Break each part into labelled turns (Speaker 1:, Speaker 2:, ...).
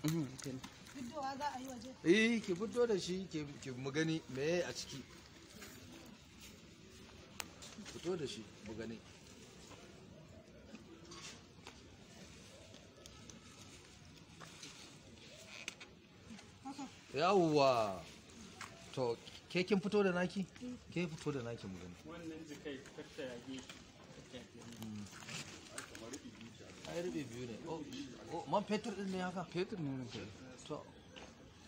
Speaker 1: Fiddowa za a yi waje.
Speaker 2: Eh, ki fito da shi ki mu gani meye a ciki. Fito da shi mu gani. Yawwa. To, ke kin fito da naki? Ke fito da naki mu gani.
Speaker 3: Wannan jikai katta yage shi.
Speaker 2: Ai rube biyu ne. Oh, man fetur din ne haka?
Speaker 3: Fetur ne ranka.
Speaker 2: To,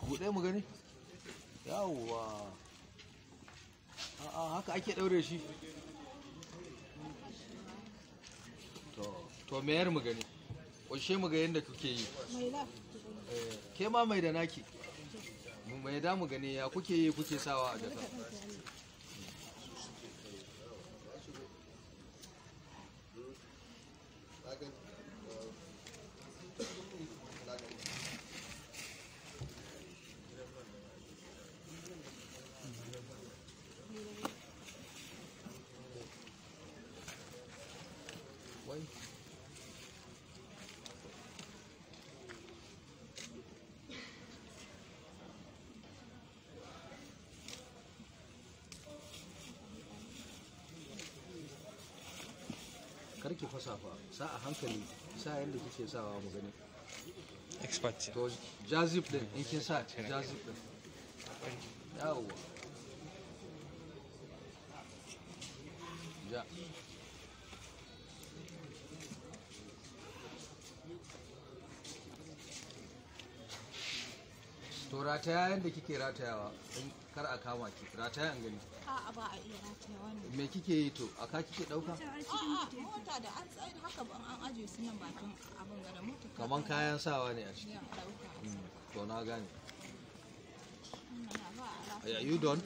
Speaker 2: buɗe mu gani. Yawwa. A'a, haka ake ɗaure shi. To mayar mu gani. Ƙunshe mu ga yadda kuke yi.
Speaker 1: Mai la.
Speaker 2: Ke ma mai da naki. Mu mai da mu gani ya kuke yi kuke sawa a jaka. Wai. Karki fasa fa, sa a hankali, sa yanda kike sawa mu gani.
Speaker 3: Expert ce.
Speaker 2: To jazip din in kin sa jazip din. Yawwa. Ja. To rataya yanda kike ratayawa in kar a kama ki, rataya an gani.
Speaker 1: A'a, ba a iya rataya wannan.
Speaker 2: Me kike yi to? Aka kike dauka?
Speaker 1: A'a, mota da an tsaye haka ba an aje su nan bakin abin ga da mota.
Speaker 2: Kaman kayan sawa ne a ciki.
Speaker 1: Ya dauka.
Speaker 2: To na gane.
Speaker 1: Wannan ba a rataya.
Speaker 2: Are you done?